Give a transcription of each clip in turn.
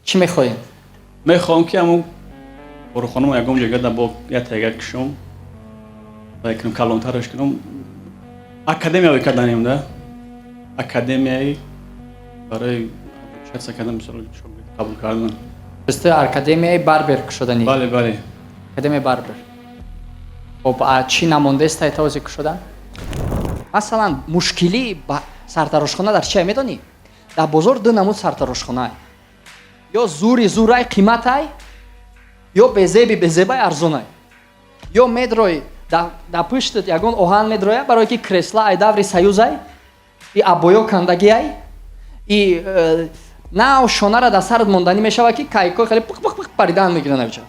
Чӣ мехоҳем? Мехоҳам, ки ҳамун корхонамо ягон ҷойга да бо як тайга кушом ва кунам, калонтараш кунам. Академия карданем да, академияи барои обучаться кардан, мисол, шогирд қабул кардан. Бисте академияи барбер кушоданӣ? Бале, бале. Академияи барбер. Хоб, а чӣ намондаест айта ози кушодан? Масалан, мушкилӣ ба сартарошхона дар чия, медонӣ? Дар бозор ду намуд сартарошхонае: ё зури зурай, қиматай, ё безеби безебай, арзонай. Ё медрой, дар пуштат ягон оҳан медроя, барое ки кресла ай даври союзай и абоё кандагиай и нав шонара дар сарат монданӣ мешавад, ки кайко хеле пуқ пуқ пуқ паридан мегиранд авҷа.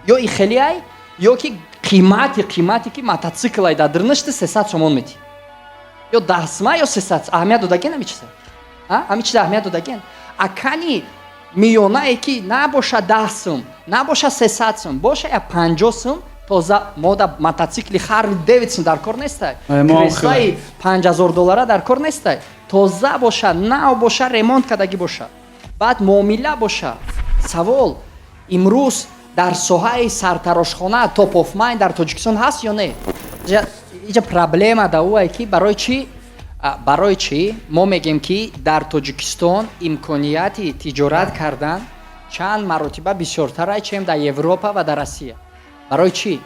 Ё и хелиай, ё ки қимати қимати, ки мотоциклай дар дирнашти 300 сомон метӣ. Ё 10 сима, ё 300. Аҳамият додаген ҳами чиза? Ҳами чиза аҳамият додаген? Акани миёнае, ки набоша 10 сум, набоша 300 сум, боша я 50 сум, тоза. Мода мотоцикли Харли Дэвидсон дар кор нестай, креслаи 5000 доллара дар кор нестай. Тоза боша, нав боша, ремонт кардагӣ боша, баъд муомила боша. Савол: имрӯз дар соҳаи сартарошхона top of mind дар Тоҷикистон ҳаст ё не? Иҷа проблема да уае, ки барои чӣ мо мегӯем, ки дар Тоҷикистон имконияти тиҷорат кардан чанд маротиба бисёртарай, чем дар Европа ва дар Россия. Барои чӣ?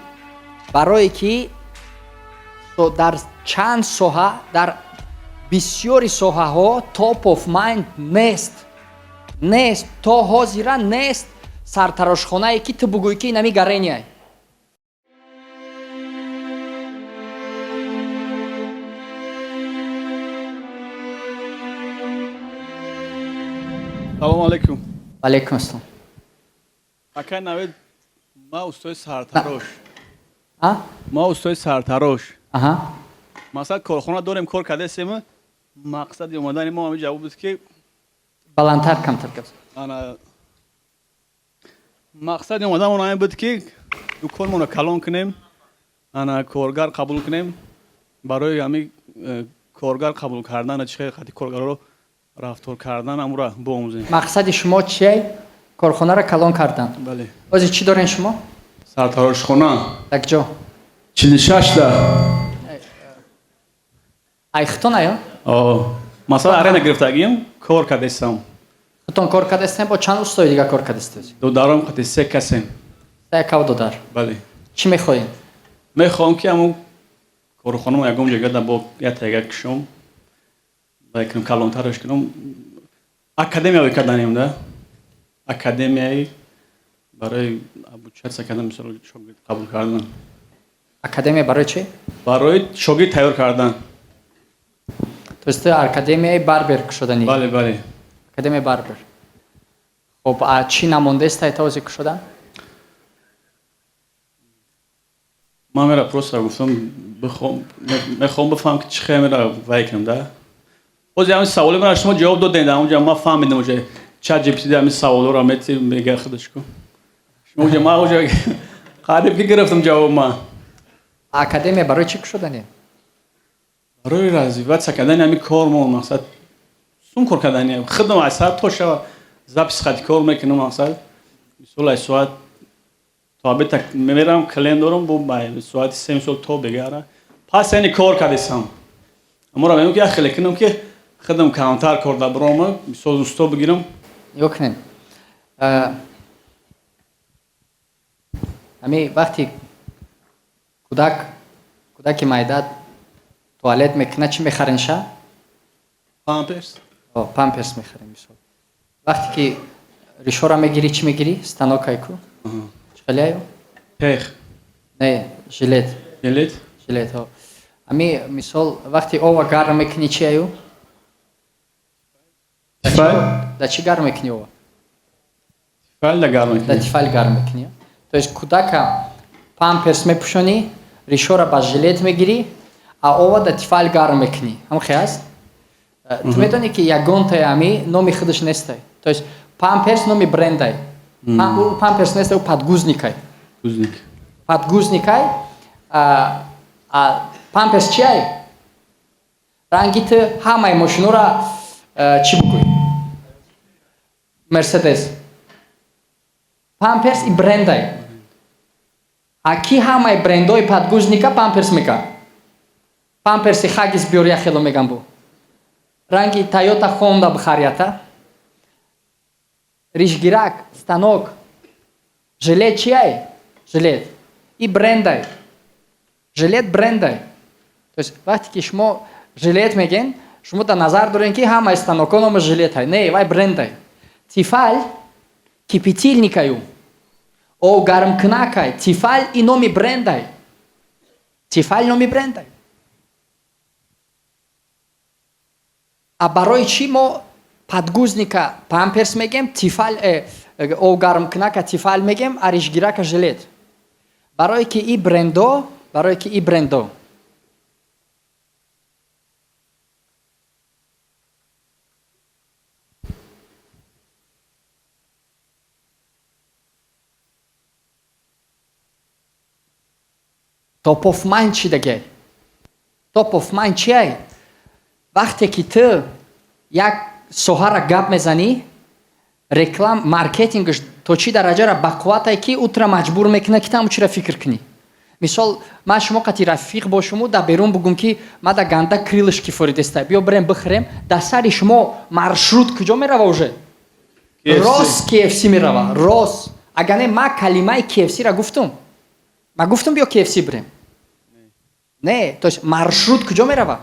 Барое ки дар чанд соҳа, дар бисёри соҳаҳо top of mind нест, нест, то ҳозира нест сартарошхонае, ки ту бугӯӣ, ки инами гарениай. Салому алайкум. Алайкум ассалом. Акай Навид, ма устои сартарош. Ма устои сартарош. Масалан, корхона дорем, кор кардасем. Мақсади омадани мо ҳамин ҷавоб буд, ки Баландтар камтар гап. Ана, мақсади омаданмон ҳамин буд, ки дуконмонро калон кунем, ана, коргар қабул кунем. Барои ҳамин коргар қабул кардан, чӣ хел қати коргарро рафтор кардан, ҳамура биомӯзем. Мақсади шумо чие? Корхонаро калон кардан? Бале. Ози чӣ дорен шумо? Сартарошхона. Як ҷо? 46-та. Айхтон ая? Масалан, аренда гирифтагием, кор кардастам. Худтон кор кардастем? Бо чанд устои дига кор кардастед? Додаром қати, се касем. Се кав додар? Бале. Чӣ мехоҳем? Мехоҳам, ки ҳамун корхонамо ягон ҷойга да бо як тайга кушом ва кунам, калонтараш кунам. Академия карданем да, академияи барои обучаться кардан, мисол, шогирд қабул кардан. Академия барои чӣ? Барои шогирд тайёр кардан. То есть академияи барбер кушоданӣ? Бале, бале. Академияи барбер. Хоб, а чӣ намондаест айта ози кушодан? Ман мера просто гуфтам, мехоҳам бифаҳмам, ки чӣ хел мера вай кунам да. Боз ҳамин саволи мера шумо ҷавоб додед онҷа, ман фаҳмидам. Уже чат GPT ҳамин саволҳоро мети, мега худаш ку. Шумо уже, ман уже қариб ки гирифтам ҷавоб ман. Академия барои чӣ кушоданӣ? Барои развиваться кардани ҳамин кормон, мақсад, сум кор кардани. Худам аз саат то шава запись хати кор мекунам. Мақсад, мисол, аз соат то обед мерам, клиент дорам, бо соати 3, мисол, то бегара пас яъне кор кардесам. Аморо мегӯям, ки як хеле кунам, ки худам камтар кор дар бирома, мисол, усто бигирам. Нигоҳ кунед, ҳами вақти кӯдак, кӯдаки майда туалет мекунад, чӣ мехарен ша? Памперс. Памперс мехарем. Мисол, вақте ки ришора мегирӣ, чӣ мегирӣ? Станокай ку, чӣ хелеаю? Тех. Не, Жилет. Жилет. Жилет. Ами, мисол, вақти ова гарм мекунӣ, чи аю? Да чӣ гарм мекунӣ ова? Тифал да гарм мекунӣ. Да тифал гарм мекунӣ. То есть кӯдака памперс мепӯшонӣ, ришора ба жилет мегирӣ, а ова да тифал гарм мекунӣ. Ҳамхе аст? Ту медонӣ, ки ягонтаи ами номи худаш нестай? То есть памперс номи брендай, памперс нестай, ӯ подгузникай. Подгузник. Подгузникай. Памперс чиай? Ранги ту ҳамаи мошинора чӣ бигӯй? Мерседес. Памперс и брендай. А ки ҳамаи брендои подгузника памперс мека? Памперси Хаггис биёр, я хело мегам бу. Ранги Тойота, Хонда бихарията. Ришгирак, станок, Жилет чиай? Жилет. И брендай. Жилет брендай. То есть вақте ки шумо Жилет мегӯен, шумо дар назар дорем, ки ҳамаи станокҳо номи Жилет ҳай. Не, вай брендай. Тефаль кипятильникаю. О гармкунакай. Тефаль и номи брендай. Тефаль номи брендай. А барои чӣ мо подгузника памперс мегем, Тефаль, о гармкунака Тефаль мегем, а ришгирака Жилет? Барое ки и брендо, барое ки и брендо top of mind чӣ дагай? Top of mind чиай? Вақте ки ту як соҳара гап мезанӣ, реклам, маркетингш то чӣ дараҷара бақуввате, ки ӯ тура маҷбур мекунад, ки ту ҳамон чиро фикр кунӣ. Мисол, ман шумо қати рафиқ бошуму дар берун бугум, ки ма да ганда крылышки форидеста, биё бирем бихӯрем, дар сари шумо маршрут куҷо мерава уже? Рост KFC мерава, рост. Агар не, ма калимаи KFC-ра гуфтум, ма гуфтум, биё KFC бирем? Не. То есть маршрут куҷо мерава?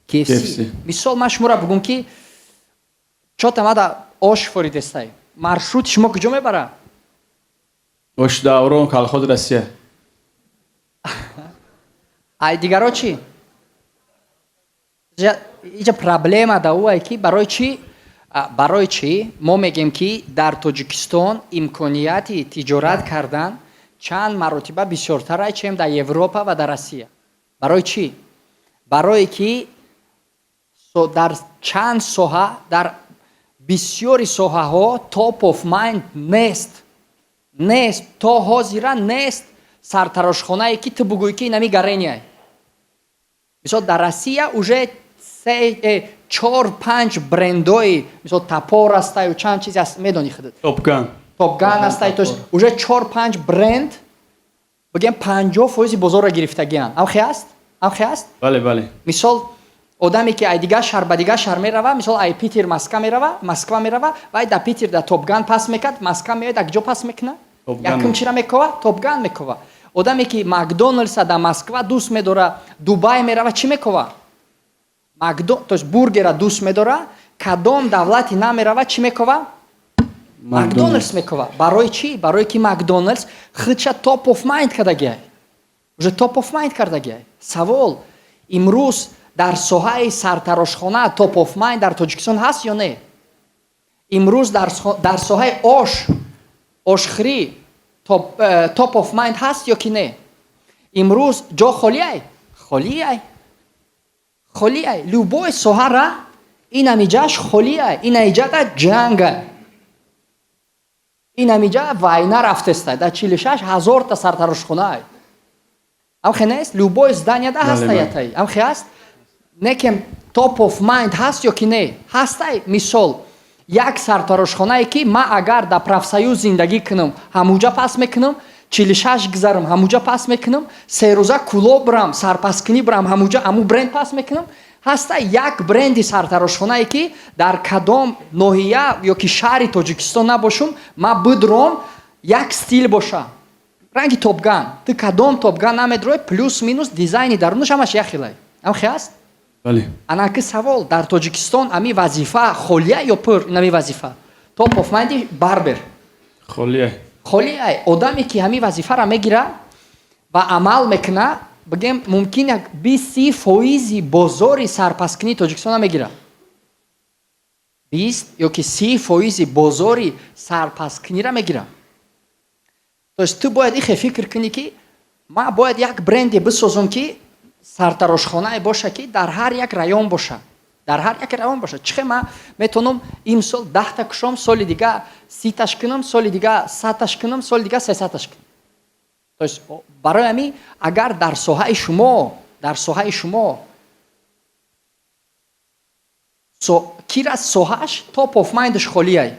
KFC. Мисол, ман шуморо бугум, ки чота мада ош форидестай, маршрут шумо куҷо мебара? Ош Даврон, колхоз Россия. Ай дигаро чӣ? Иҷа проблема да уай, ки барои чӣ мо мегем, ки дар Тоҷикистон имконияти тиҷорат кардан чанд маротиба бисёртарай, чем дар Европа ва дар Россия? Барои чӣ? Барое ки дар чанд соҳа, дар бисёри соҳаҳо top of mind нест, нест, то ҳозира нест сартарошхонае, ки ту бугӯӣ, ки инами Гарениай. Мисол, дар Россия уже се, чор, панҷ брендои, мисол, Топор астаю чанд чиз аст, медонӣ худат. Топган. Топган астай. То есть уже чор, панҷ бренд, бигем, 50% бозорро гирифтагианд. Амхе аст, амхе аст? Бале, бале. Мисол, одаме ки ай дигар шаҳр ба дигар шаҳр мерава, мисол, ай Питер Москва мерава, вай дар Питер дар Топган пас мекард, Москва меояд, дар куҷо пас мекунад? Якум чира мекова? Топган мекова. Одаме ки Макдоналдса дар Москва дӯст медора, Дубай мерава, чӣ мекова? То есть бургера дӯст медора, кадом давлати намерава, чӣ мекова? Макдоналдс мекова. Барои чӣ? Барое ки Макдоналдс худша top of mind кардагиай, уже top of mind кардагиай. Савол: имрӯз дар соҳаи сартарошхона top of mind дар Тоҷикистон ҳаст ё не? Имрӯз дар соҳаи ошхӯрӣ top of mind ҳаст ё ки не? Имрӯз ҷо холиай, холиай, холиай. Любой соҳара инамиҷаш холиай, инаиҷада ҷанга, инамиҷа вайна рафтеста. Дар 46 000-та сартарошхонаай, амхе нест? Любой зданияда ҳастаятай, амхе ҳаст? Некем top of mind ҳаст ё ки не? Ҳастай. Мисол, як сартарошхонае, ки ман агар дар Профсоюз зиндагӣ кунам, ҳамуҷа пас мекунам, 46 гузарам, ҳамуҷа пас мекунам, 3 рӯза Кӯлоб бирам, сарпаскунӣ бирам, ҳамуҷа ҳаму бренд пас мекунам. Ҳаста як бренди сартарошхонае, ки дар кадом ноҳия ё ки шаҳри Тоҷикистон набошум, ман бидром, як стил боша, ранги Топган. Ту кадом Топган намедрои, плюс минус дизайни дарунаш ҳамаш як хелай, ҳамхе аст? Бале. Анаки савол: дар Тоҷикистон ами вазифа холия ё пур? Инами вазифа top of mind барбер. Холия. Холия. Одаме ки ҳамин вазифаро мегира ва амал мекуна, бигем, мумкин як 20-30 фоизи бозори сарпаскунии Тоҷикистона мегира, 20 ё ки 30 фоизи бозори сарпаскуниро мегира. То есть ту бояд ихе фикр кунӣ, ки ман бояд як бренде бисозум, ки сартарошхонае боша, ки дар ҳар як район боша, дар ҳар як район боша. Чихе ман метавонам имсол 10-та кушом, соли дига 30-таш кунам, соли дига 100-таш кунам, соли дига 300-таш кунам? То есть барои ҳамин, агар дар соҳаи шумо кира соҳааш top of mind ш холиай,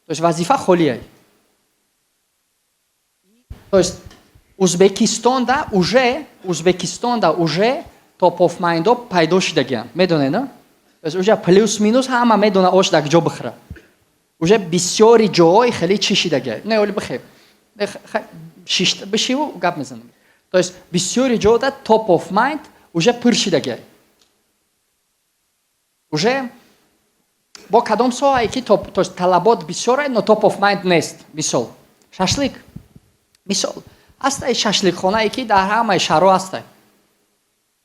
то есть вазифа холиай. То есть Узбекистонда уже top of mind пайдо шидагианд, медонед, на? То есть уже плюс минус ҳама медона, ош дар ҷо бихӯра. Уже бисёри ҷоҳои хеле чӣ шидагия. Не, оли бихеб, бишиву гап мезанам. То есть бисёри ҷода top of mind уже пур шидагия. Уже бо кадом соҳае ки то есть талабот бисёре, но top of mind нест? Мисол, шашлик. Мисол, ҳастай шашликхонае, ки дар ҳамаи шаҳрҳо ҳастай,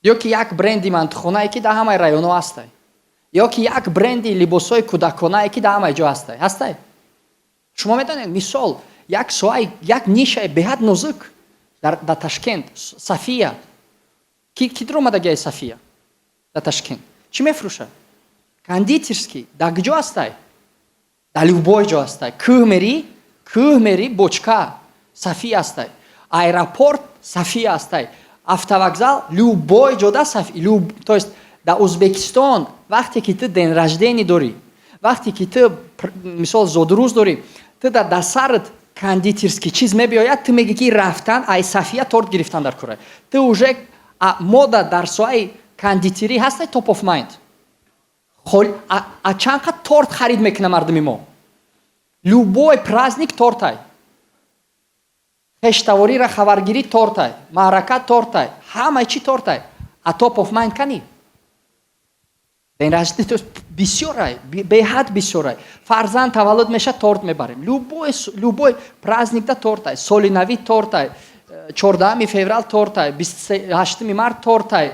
ё ки як бренди мантухонае, ки дар ҳамаи районҳо ҳастай, ё ки як бренди либосҳои кӯдаконае, ки дар ҳамаи ҷо ҳастай. Ҳастай. Шумо медонед, мисол, як соҳаи, як нишаи беҳад нозук дар Ташкент, Сафия. Ки дуромадагиай Сафия дар Ташкент? Чӣ мефурӯшад? Кондитерский. Дар куҷо ҳастай? Дар любой ҷо ҳастай. Кӯҳ мерӣ, кӯҳ мерӣ, бочка Сафия ҳастай, аэропорт Сафия ҳастай, автовокзал, любой ҷода. То есть дар Узбекистон вақте ки ту день рождения дорӣ, вақте ки ту, мисол, зодрӯз дорӣ, ту дар сарат кондитерский чиз мебиёяд, ту мегӣ, ки рафтан ай Сафия торт гирифтан дар кора. Ту уже мода дар соҳаи кондитерӣ ҳастай, top of mind. А чанд қад торт харид мекуна мардуми мо? Любой праздник тортай, хештаворира хабаргирӣ тортай, маърака тортай, ҳамаи чӣ тортай. А top of mind кани? Бисёрай, беҳад бисёрай. Фарзанд таваллуд меша, торт мебарем. Любой праздникда тортай, соли навӣ тортай, 14-уми феврал тортай, 28-уми март тортай.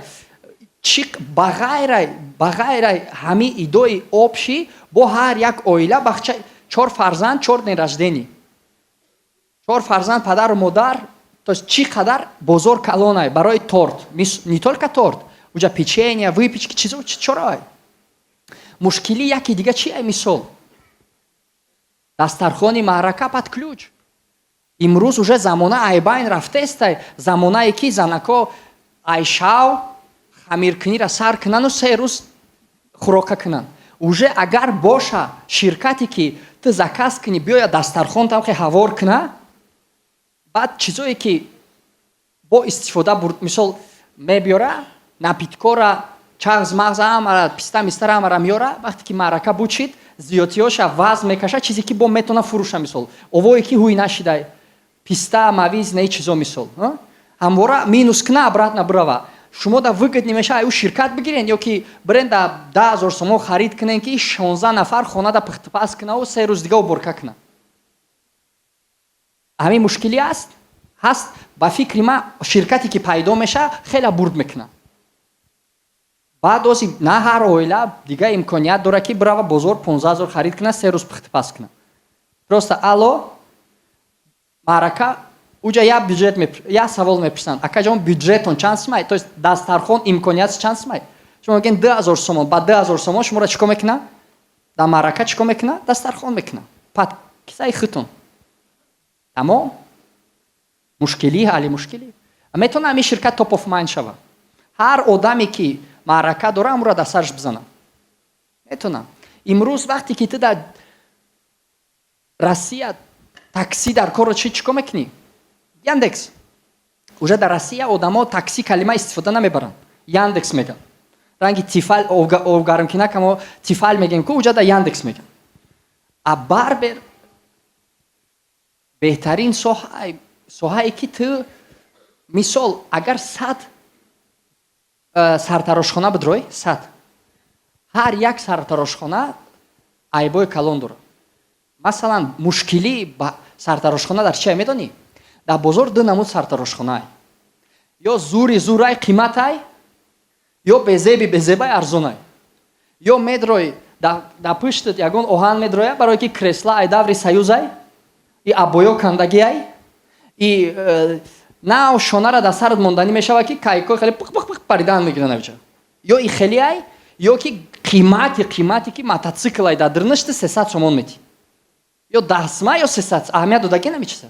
Чӣ ба ғайрай ҳамин идои общий, бо ҳар як оила бахча, чор фарзанд, чор день рождения, чор фарзанд, падару модар. То есть чӣ қадар бозор калонай барои торт. Не только торт, уҷа печенья, выпечки, чизо чорай. Мушкили яки дига чи ай? Мисол, дастархони маърака под ключ. Имрӯз уже замона айбайн рафтестай, замонае ки занако айшав хамиркунира сар кунану 3 рӯз хӯрока кунанд. Уже агар боша ширкате, ки ту заказ кунӣ, биёя дастархон тамхе ҳавор куна, баъд чизое ки бо истифода бурд, мисол, мебиёра напиткора, чағз мағз, ҳамара, писта мистара, ҳамара меёра. Вақте ки маърака бучид, зиёдтиёша вазн мекаша, чизе ки бо метона фурӯша, мисол, овое ки ҳуй нашидай, писта, мавиз, не чизо, мисол, ҳамвора минус куна, обратно бирава. Шумо да выгодный меша аю ширкат бигирен ё ки бирен да 10 000 сомон харид кунен, ки 16 нафар хонада пухтупаз кунаву 3 рӯз дига уборка куна? Ҳамин мушкилӣ аст, ҳаст. Ба фикри ман, ширкате ки пайдо меша, хеле бурд мекунад. Баъд ози на ҳар оила дига имконият дорад, ки бирава бозор, 15 000 харид кунад, 3 рӯз пухтупаз кунад. Просто алло, маърака, уҷа як бюджет, як савол мепурсанд: «Акаҷон, бюджетон чанд сумай?» То есть дастархон имкониятш чанд сумай? Шумо мегӯед 2000 сомон. Ба 2000 сомон шуморо чӣ кор мекунад дар маърака? Чӣ кор мекунад? Дастархон мекунад пад кисаи худтон. Тамом. Мушкилӣ, ҳалли мушкилӣ. Метавона ҳамин ширкат top of mind шавад. Ҳар одаме ки маърака дора, амро дар сараш бизанад, метавонам. Имрӯз вақте ки ту дар Россия такси дар корро чӣ кор мекунӣ? Яндекс. Уже дар Россия одамо такси калима истифода намебаранд, Яндекс мегӯянд. Ранги Тефал, обгармкинакамо Тефал мегӯем ку, уҷа дар Яндекс мегӯянд. А барбер беҳтарин соҳае, ки ту, мисол, агар 100 сартарошхона бидрой, 100, ҳар як сартарошхона айбои калон дорад. Масалан, мушкилӣ ба сартарошхона дар чия, медонӣ? Дар бозор ду намуд сартарошхонае: ё зури зурай қиматай, ё безеби безебай арзонай. Ё медрой, дар пуштат ягон оҳан медроя, барое ки кресла ай даври союзай и абоё кандагиай, и нав шонара дар сарат монданӣ мешавад, ки кайко хеле пық пық пық паридан мегиранд авҷа. Ё и хелиай, ё ки қимати қимати, ки мотоциклай дар дирнашти 300 сомон метӣ. Ё 10 сма, ё 300. Аҳамият додаген ҳами чиза?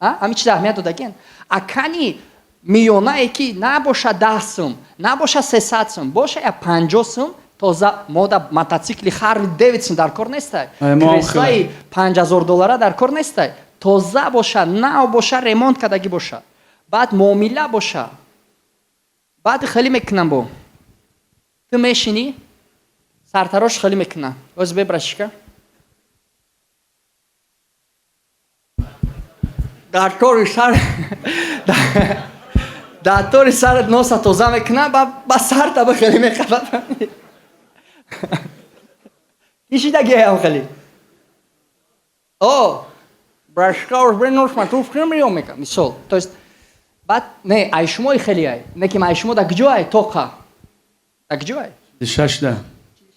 Ҳами чиза аҳамият додаген? А кани миёнае, ки набоша 10 сум, набоша 300 сум, боша я 50 сум. Тоза мода мотоцикли Харли Дэвидсон дар кор нестай, креслаи 5000 доллара дар кор нестай. Тоза боша, нав боша, ремонт кардагӣ боша, баъд муомила боша, баъд хеле мекунам. Бо ту мешинӣ, сартарош хеле мекунам. Оз бебрашика дар тори сар, дар тори сарат носа тоза мекунам, ба сарта ба хеле мехабад. Кишидагиам хеле о брашка бе нос матуф кунам мекам, мисол. То есть баъд не ай шумои хеле ай, не ки ай шумо да куҷо ай, тоқа да куҷо ай? Шашда.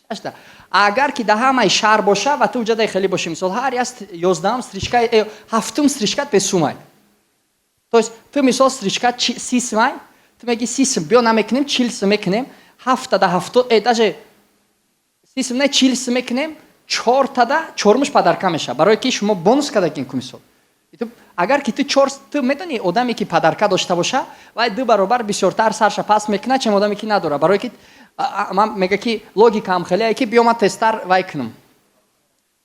Шашда. Агар ки да ҳамаи шаҳр боша ва ту уҷадаи хеле боши, мисол, ҳар як 11-ум стрижка, ҳафтум стрижкат бесумай. То есть ту, мисол, стрижка 30 сумай, ту меги: 30 сум биё намекунем, 40 сум мекунем, ҳафтада 70, даже 30 сум не, 40 сум мекунем, чортада чормуш подарка мешавад, барое ки шумо бонус кардагин ку. Мисол, агар ки ту чор, ту медонӣ, одаме ки подарка дошта боша, вай ду баробар бисёртар сарша паст мекунад, чем одаме ки надорад, барое ки ман мега ки логикаам хеле ки биё ман тезтар вай кунам,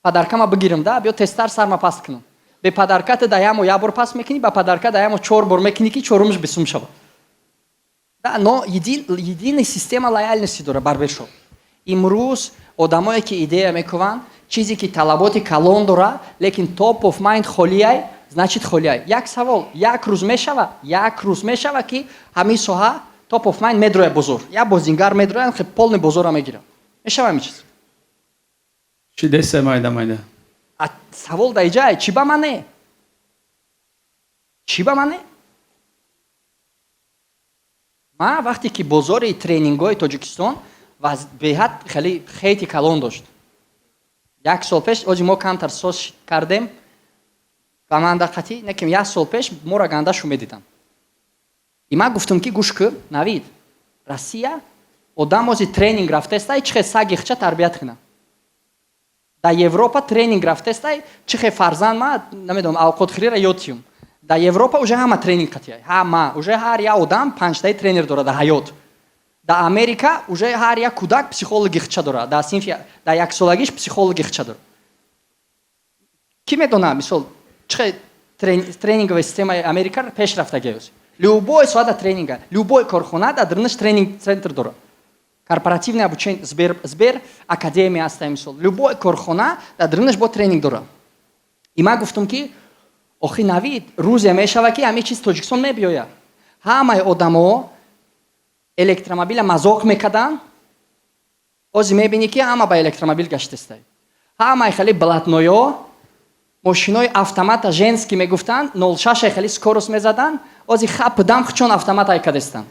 подаркама бигирам, да биё тезтар сарма паст кунам. Бе подарка ту да як моҳ як бор паст мекунӣ, ба подарка да як моҳ чор бор мекунӣ, ки чорумаш бесум шавад. Да, но единый система лояльности дора барбершоп. Имрӯз одамое ки идея мекунанд, чизе ки талаботи калон дора, лекин top of mind холиай, значит, холиай. Як савол: як рӯз мешава, як рӯз мешава, ки ҳамин соҳа top of mind медроя бозор, як бозингар медроя, полный бозорро мегирад? Мешава ҳамин чиз? Чи деса, майда майда. Савол дар иҷае: чӣ ба ман не, чӣ ба ман не? Ман вақте ки бозори тренингҳои Тоҷикистон беҳад хеле хейти калон дошт як сол пеш, ози мо камтар соз кардем ба мандақатӣ, неким як сол пеш моро гандашу медидам. И ман гуфтам, ки гӯш кӯ, Навид, Россия одам ози тренинг рафтестай, чӣ хел саги хча тарбият кунад. Дар Европа тренинг рафтестай, чӣ хел фарзанд ма намедонам авқотхӯрира ёд тиюм. Дар Европа уже ҳама тренинг қатия, ҳама, уже ҳар як одам панҷтаи тренер дорад дар ҳаёт. Дар Америка уже ҳар як кӯдак психологи хча дорад, дар синфи дар яксолагиш психологи хча дорад. Кӣ медонад, мисол, чӣ хел тренинговая системаи Америка пеш рафтагиёс? Любой соата тренинга, любой корхона дар дарунаш тренинг центр дорад, корпоративный обучение, Сбер академия аста. Мисол, любой корхона дар дарунаш бо тренинг дорад. И ман гуфтам, ки охи, Навид, рӯзе мешава, ки ҳамин чиз Тоҷикистон мебиёяд. Ҳамаи одамо электромобила мазоқ мекарданд, ози мебинӣ, ки ҳама ба электромобил гаштестай. Ҳамаи хеле блатноё мошинои автомата женский мегуфтанд, 06 хеле скорость мезаданд, ози хап дам хчон автомат ай кадестанд.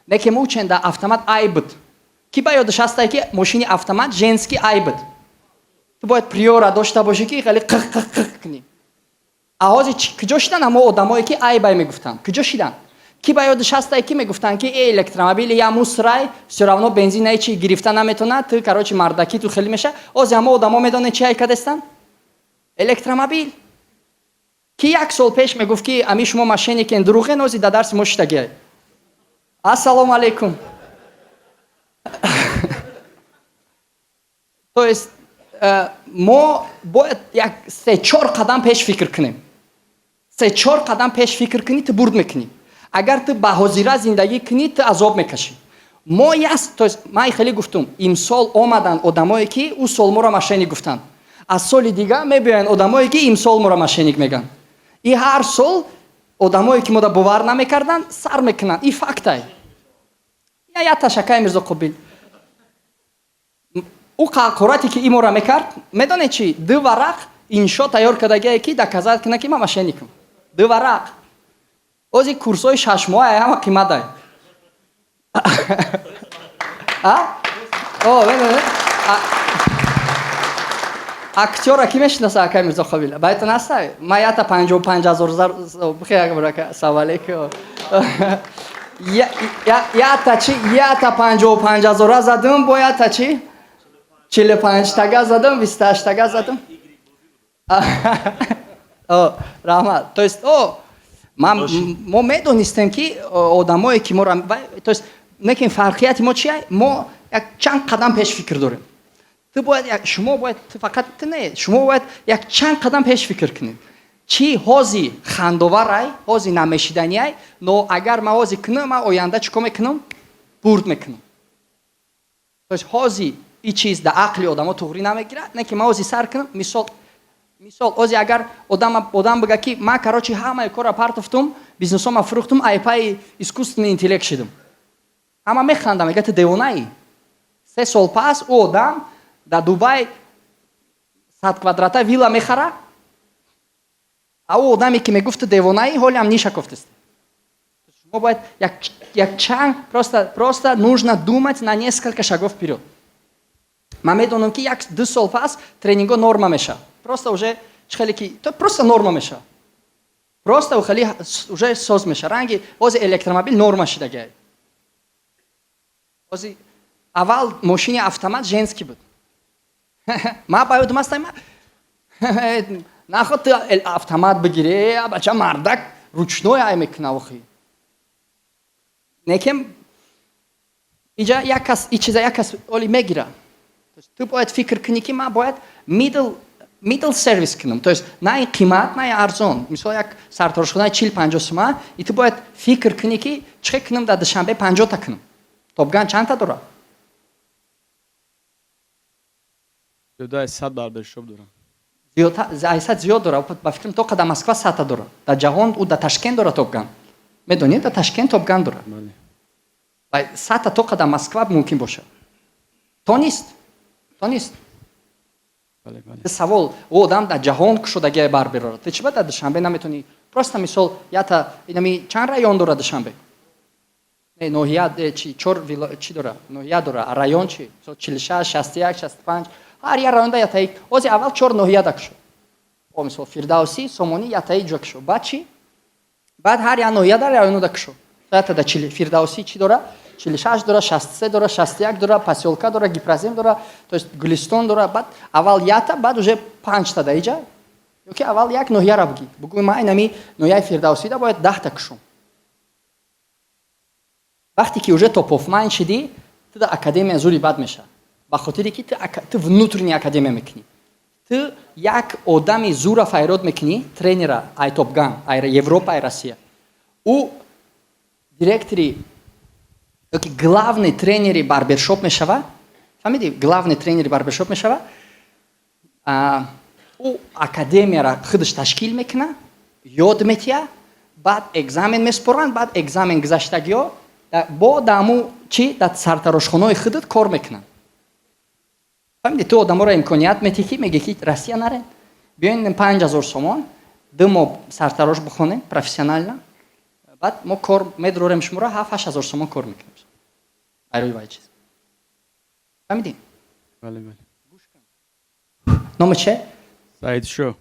Неке мученда автомат ай буд. Ки ба ёдаш ҳастай, ки мошини автомат женский ай буд? Ту бояд Приора дошта бошӣ, ки хеле қиқ қиқ қиқ кунӣ. А ҳозир куҷо шидан ҳамо одамое, ки айбай мегуфтанд? Куҷо шидан? Ки ба ёдаш ҳастай, ки мегуфтанд, ки э электромобили я мусорай, всё равно бензин чи гирифта наметонад, ту, короче, мардаки ту хеле меша? Ози ҳамо одамо медонед, чи ай кадестанд? Электромобил. Ки як сол пеш мегуфт, ки ами шумо мошенникен, дурӯғен, ози дар дарси мо шитагиай. Ассалому алайкум. То есть мо бояд як се чор қадам пеш фикр кунем. Се чор қадам пеш фикр кунӣ, ту бурд мекунӣ. Агар ту ба ҳозира зиндагӣ кунӣ, ту азоб мекашӣ. Мо яс, то есть ман хеле гуфтум: имсол омаданд одамое, ки ӯ сол моро мошенник гуфтанд, аз соли дига мебиёянд одамое, ки имсол моро мошенник мегӯянд. И ҳар сол одамое, ки мода бовар намекарданд, сар мекунанд. И фактай я ташаккай Мирзо Қобил, ӯ қақорате, ки имора мекард, медонед чи? Ду варақ иншо тайёр кардагие, ки доказать кунад, ки ман мошенникам. Ду варақ. Ози курсҳои 6 моҳа ҳама қиматай. А о, медонед, актёра ки мешинаса, акай Мирзо Қобил байтон ҳастай? Ман ята 55 000. Салому алейкум. Ята чи, ята 55 ҳазора задум, бо ята чи 45 тага задум, 28 тага задум. Раҳмат. То есть о мо медонистем, ки одамое, ки моро, то есть некин фарқияти мо чия? Мо як чанд қадам пеш фикр дорем. Ту бояд, шумо бояд, фақат ту не, шумо бояд як чанд қадам пеш фикр кунед. Чӣ ҳози хандоварай, ҳози намешиданиай, но агар ман ҳози кунам, ман оянда чӣ кор мекунам? Бурд мекунам. То есть ҳози и чиз да ақли одамо туғрӣ намегирад, не ки ман ҳози сар кунам. Мисол, ҳози агар одам бига, ки ман, короче, ҳамаи корро партофтум, бизнесома фурӯхтум, айпаи искусственный интеллект шидум, ҳама механдам, мега: «Ту девонаӣ». 3 сол пас ӯ одам дар Дубай 100 квадрата вилла мехара, а ӯ одаме, ки мегуфт: «Ту девонаӣ», ҳолиам ниша кофтест. Шумо бояд як чанд, просто нужно думать на несколько шагов вперед. Ман медонам, ки як 2 сол пас тренингҳо норма мешавад. Просто уже хеле ки то просто норма мешавад, просто хеле уже соз мешавад. Ранги ҳозир электромобил норма шидагиай. Ҳозир аввал мошини автомат женский буд. Ман ба ёдум астам, наход ту автомат бигири, бача, мардак ручной ай мекуна. Охи, некем иҷа як кас и чиза як кас оли мегира. Ту бояд фикр кунӣ, ки ман бояд middle сервис кунам, то есть на ин қимат, на ин арзон. Мисол, як сарторошхонаи 40-50 сума, и ту бояд фикр кунӣ, ки чӣ кунам, дар Душанбе 50-та кунам. Топган чандта дорад? Зиёда аз 100 барбершоп дорам. Зиёд, зиёд дорад. Ба фикрам, то дар Москва 100-та дорад, дар ҷаҳон. Ӯ дар Ташкент дорад Топган, медонед, дар Ташкент Топган дорад. 100-та то дар Москва мумкин бошад, то нест, то нест. Савол: ӯ одам дар ҷаҳон кушодагиай барберора, ту чӣ ба дар Душанбе наметонӣ? Просто мисол, ята инами чанд район дорад Душанбе? Ноҳия чи, чор чи дора, ноҳия дора, а район чи? 46, 61, 65, ҳар як районда ятаи. Ози аввал чор ноҳия да кушо. О, мисол, Фирдавсӣ, Сомонӣ, ятаи ҷо кушо. Баъд чи? Баъд ҳар як ноҳия дар районо да кушо. Ята да Фирдавсӣ чӣ дора? 46 дора, 63 дора, 61 дора, Посёлка дора, Гипрозем дора, то есть Гулистон дора. Баъд аввал ята, баъд уже панҷта да иҷа. Ёки аввал як ноҳияра бигӣ, бугӯй: «Ман инами ноҳияи Фирдавсида бояд 10-та кушом». Вақте ки уже top of mind шидӣ, ту да академия зури бад мешавад, ба хотире ки ту внутренний академия мекунӣ. Ту як одами зура файрод мекунӣ, тренера ай Топган, ай Европа, ай Россия. Ӯ директори ёки главный тренери барбершоп мешава. Фаҳмидӣ? Главный тренери барбершоп мешава. Ӯ академияра худаш ташкил мекуна, ёд метия, баъд экзамен меспоранд. Баъд экзамен гузаштагиҳо бо даму чи дар сартарошхонаҳои худат кор мекунанд. Фаҳмидӣ? Ту одаморо имконият метиҳӣ, ки мегӣ, ки Россия нарен, биёин, 5000 сомон, 2 моҳ сартарош бихонем профессионально, баъд мо кор медрорем шуморо, 7-8 ҳазор сомон кор мекунем. Айрӯи вай чиз, фаҳмидӣ? Бале. Номи че? Саидшо.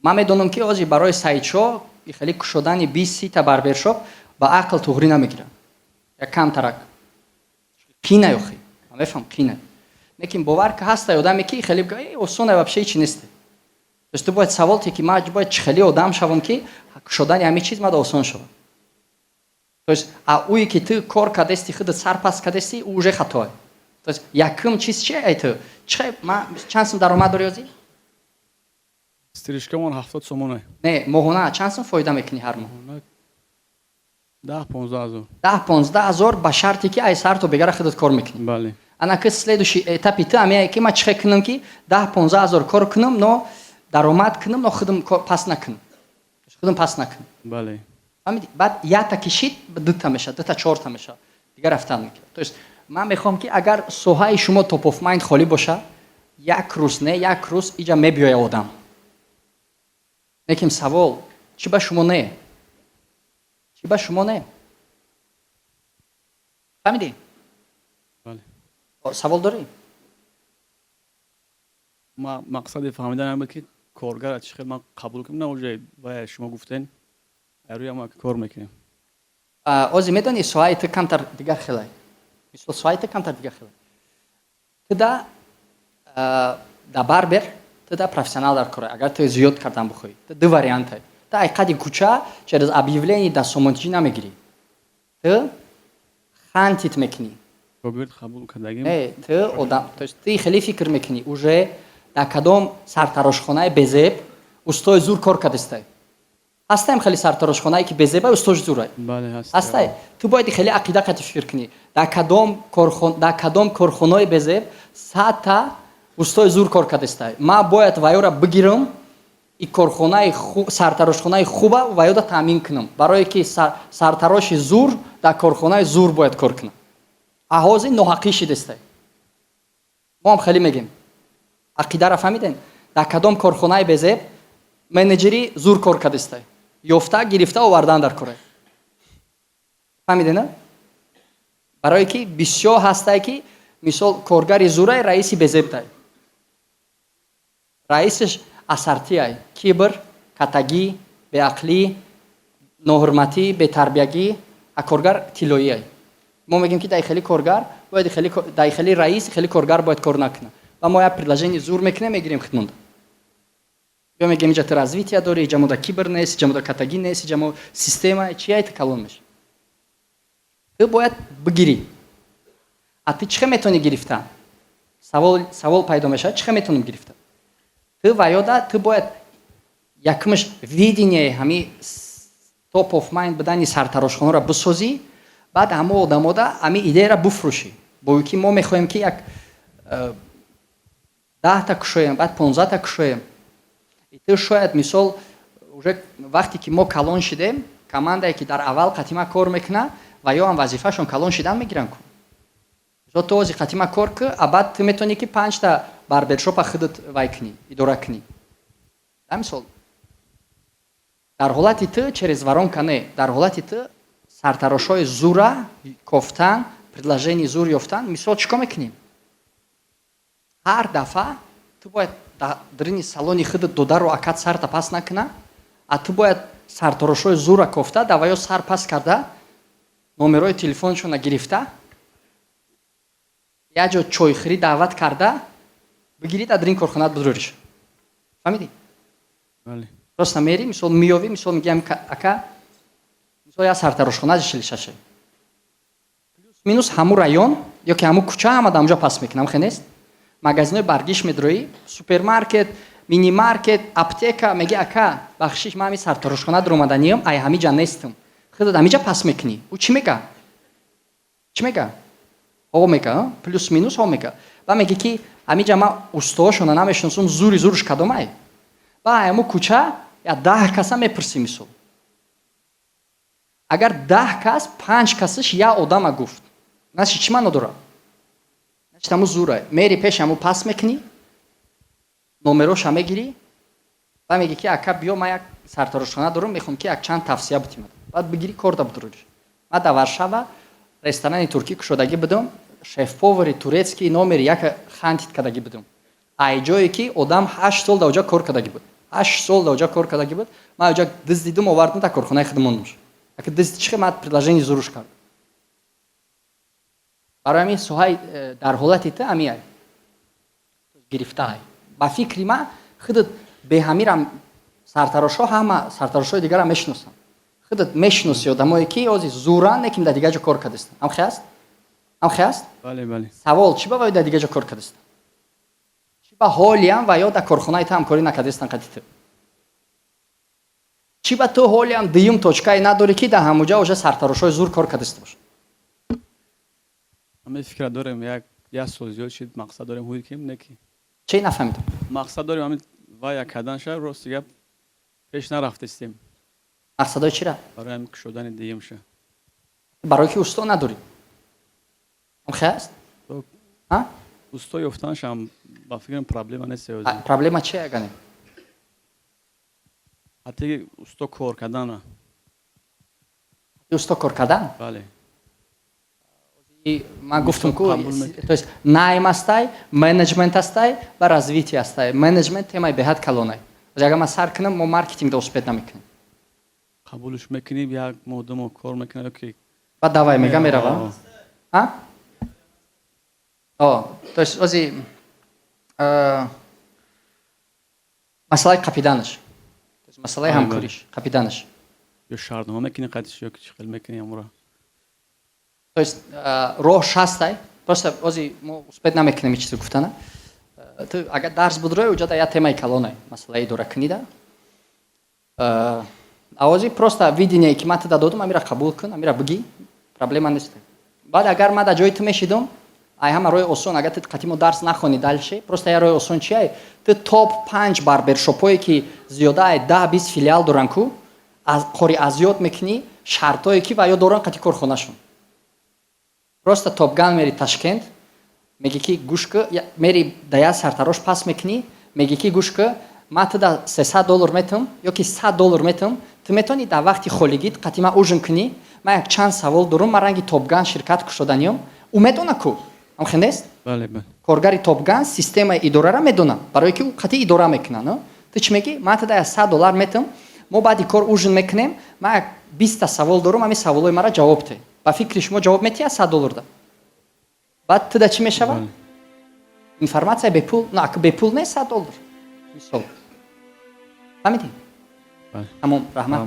Ман медонам, ки ҳозир барои Саидшо хеле кушодани 20-30-та барбершоп ба ақл туғрӣ намегирад. Як камтарак қинай, охи, ман мефаҳмам, қинай. Лекин бовар ки ҳастай одаме, ки хеле осонай, вообще ҳечи несте. То есть ту бояд савол те, ки ман бояд чӣ хеле одам шавам, ки кушодани ҳамин чиз мада осон шавад. То есть а ӯе ки ту кор кардести, худат сар пас кардести, ӯ уже хатое. То есть якум чиз чи ай ту чи ма чанд сум даромад дори ҳозир? Стрижкамон 70 сомоне. Не, моҳона чанд сум фоида мекунӣ ҳар моҳ? 10-15 ҳазор. 10-15 ҳазор, ба шарте ки ай сар то бегара худат кор мекунӣ. Бале. Анаки следующий этапи ту ҳамяе, ки ман чӣ хел кунам, ки 10-15 ҳазор кор кунам, но даромад кунам, но худам пас накунам, худам пас накунам. Бале. Фаҳмидӣ? Баъд якта кишид, дута мешавад, дута чорта мешавад, дигар рафтан мекунад. То есть ман мехоҳам, ки агар соҳаи шумо top of mind холӣ боша, як рӯз не, як рӯз иҷа мебиёя одам. Лекин савол: чӣ ба шумо не, чӣ ба шумо не? Фаҳмидӣ? Бале. Савол дорӣ? Мақсади фаҳмидан буд, ки коргара чӣ хел ман қабул кунам. На, уже вая шумо гуфтен, рӯи ама кор мекунем. Ози медонӣ, соҳаи ту камтар дигар хелай. Мисол, соҳаи ту камтар дигар хелай. Ту да барбер, ту да профессионал дар кора. Агар ту зиёд кардан бихоҳӣ, ту ду вариантай: ту ай қади кӯча через объявление да сомонтиҷӣ намегирӣ, ту хантить мекунӣ. Шогирд қабул кардагим. Не, ту одам, то есть ты хеле фикр мекунӣ, уже дар кадом сартарошхонаи безеб устои зур кор кардистай. Ҳастаем хеле сартарошхонае, ки безебай, устош зурай? Бале, ҳаст. Ҳастай. Ту бояд хеле ақида қати фикр кунӣ: дар кадом корхонаи безеб 100-та устои зур кор кардестай, ман бояд ваёра бигирам и корхонаи сартарошхонаи хуба ваёда таъмин кунам, барое ки сартароши зур дар корхонаи зур бояд кор кунам. А ҳозир ноҳақӣ шидестай. Мо ҳам хеле мегем. Ақидаро фаҳмидем? Дар кадом корхонаи безеб менеҷери зур кор кардестай, ёфта, гирифта овардан дар кора. Фаҳмидена? Барое ки бисёр ҳастае, ки мисол коргари зурай, раиси безебдай, раисаш ассортиай: кибр, катагӣ, беақлӣ, ноҳурматӣ, бетарбиягӣ, а коргар тиллоиай. Мо мегӯем, ки дар хеле коргар бояд хеле, дар хеле раис хеле коргар бояд кор накунад. Ва мо як предложение зур мекунем, мегирем хидмонда. Ё мегӯем: иҷа ту развития дорӣ, иҷа мода кибр нест, иҷа мода катагӣ нест, иҷа мо система чия. Ту калон меша, ту бояд бигирӣ. А ту чӣ хел метавонӣ гирифтан? Савол пайдо мешавад: чӣ хел метавонем гирифтан? Ту ваёда ту бояд якумаш видение, ҳами top of mind будани сартарошхонаро бисозӣ, баъд ҳамо одамода ҳами идеяро буфрӯшӣ, бо ки мо мехоҳем, ки як 10-та кушоем, баъд 15-та кушоем. Ту шояд, мисол, уже вақте ки мо калон шидем, командае, ки дар аввал қатима кор мекунад, ва ё ҳам вазифашон калон шидан мегиранд ку. Мисол, ту ози қатима кор ку, а баъд ту метавонӣ, ки панҷта барбершопа худат вай кунӣ, идора кунӣ. Мисол, дар ҳолати ту через воронка не, дар ҳолати ту сартарошҳои зура кофтан, предложение зур ёфтан. Мисол, чӣ кор мекунем? Ҳар дафъа ту бояд дар салони худат додару акат сарта пас накуна, а ту бояд сартарошҳои зура кофта, даваё сар пас карда, номерои телефоншона гирифта, як ҷо чойхӯрӣ даъват карда бигирӣ, дар ин корхонаат бидуриш. Фаҳмидӣ? Роста мери, мисол, меёвӣ, мисол, мегӯям: ака, мисол, як сартарошхона шилшаше, плюс минус ҳамун район ё ки ҳамун кӯча, ҳама дар онҷо пас мекунам, хе нест. Магазинои баргиш медроӣ, супермаркет, минимаркет, аптека, меги: ака, бахшиш, ман ҳами сартарошхона дуромаданиям, ай ҳамиҷа нестам, худат ҳамиҷа пас мекунӣ. Ӯ чӣ мега? Чӣ мега? Ҳо мега, плюс минус ҳо мега. Ба меги, ки ҳамиҷа ман устоҳошона намешиносам, зури зуруш кадомай? Ба ҳамун кӯча я 10 каса мепурсӣ. Мисол, агар 10 кас, панҷ касаш як одама гуфт, значит, чӣ маъно дорад? Значит, ҳамун зура. Мери, пеш ҳамун пас мекунӣ, номероша мегирӣ ва меги, ки ака, биё, ман як сартарошхона дорам, мехоҳам, ки якчанд тавсия битимад. Баъд бигирӣ, корда бидуриш. Ман дар Варшава ресторани туркӣ кушодагӣ будам, шеф-повари турецкий номери як хантит кардагӣ будам, ай ҷое ки одам 8 сол дар оҷа кор кардагӣ буд, 8 сол дар оҷа кор кардагӣ буд. Ман оҷа дуздидум, овардам, дар корхонаи худ мондам. Ака, дузди чӣ? Ман предложение зуруш кардам. Барои ҳамин соҳаи дар ҳолати ту ҳамиай гирифтаай. Ба фикри ман, худат беҳамирам сартарошҳо, ҳама сартарошҳои дигарам мешиносам. Худат мешиноси одамое, ки ози зуран, лекин дар дигар ҷо кор кардастанд. Ҳамхе аст? Ҳамхе аст? Бале, бале. Савол: чӣ ба ваё дар дигар ҷо кор кардастанд? Чӣ ба ҳолиам ва ё дар корхонаи ту ҳамкорӣ накардастанд қати ту? Чӣ ба ту ҳолиам дуюм точкае надорӣ, ки дар ҳамуҷа уже сартарошҳои зур кор кардаста бошад? Ҳамин фикра дорем, як сол зиёд шид, мақсад дорем, ҳуй ким не ки. Чӣ? Нафаҳмидам. Мақсад дорем, ҳамин вай як кардан ша, рости гап, пеш нарафтестем. Мақсадҳои чира? Барои ҳамин кушодани дуюмша. Барои ки усто надорӣ. Ҳамхе аст? Усто ёфтанашам, ба фикрам, проблема нест. Проблема чи агане? Ҳатти усто кор кардана. Усто кор кардан? Бале. Ман гуфтам ку, то есть найм астай, менеҷмент астай ва развитие астай. Менеҷмент темаи беҳад калонай. Агар ман сар кунам, мо маркетинг да успеть намекунем. Қабулш мекунем, як моҳ, 2 моҳ кор мекунем ки. Баъд давай мега, мерава. О, то есть ози масъалаи қапиданаш, масъалаи ҳамкориш, қапиданаш. Ё шартнома мекунӣ қатиш, ё чӣ хел мекунӣ амура? То есть роҳ шастай, просто ози мо успеть намекунем ин чизо гуфтана. Ту агар дарс будрои, уҷада як темаи калонай, масъалаи идоракунида. Авози просто видение, ки ман туда додум, амира қабул кун, амира бигӣ, проблема нест. Баъд агар ман дар ҷои ту мешидум, ай ҳама роҳи осон, агар ту қатимо дарс нахонӣ дальше, просто я роҳи осон чиай? Ту топ панҷ барбершопое, ки зиёда ай 10-20 филиал доранд ку, қори азёд мекунӣ, шартое, ки ва ё доранд қати корхонашон. Просто Топган мери Ташкент, меги, ки гӯш ку, мери да як сартарош пас мекунӣ, меги, ки гӯш ку, ман туда 300 доллар метам ё ки 100 доллар метам, ту метавонӣ дар вақти холигит қати ман ужин кунӣ, ман як чанд савол дорум, ман ранги Топган ширкат кушоданиём. Ӯ медона ку, ҳамхел нест? Бале. Коргари Топган системаи идорара медона, барое ки ӯ қатъи идора мекуна. Ту чӣ мегӣ? Ман туда 100 доллар метам, мо баъди кор ужин мекунем, ман як 20-та савол дорум, ҳамин саволои мара ҷавоб те. Ба фикри шумо, ҷавоб метиҳад 100 долларда? Баъд туда чӣ мешавад? Информация бепул. Бепул нест 100 доллар, мисол. Фаҳмидӣ? Тамом, раҳмат.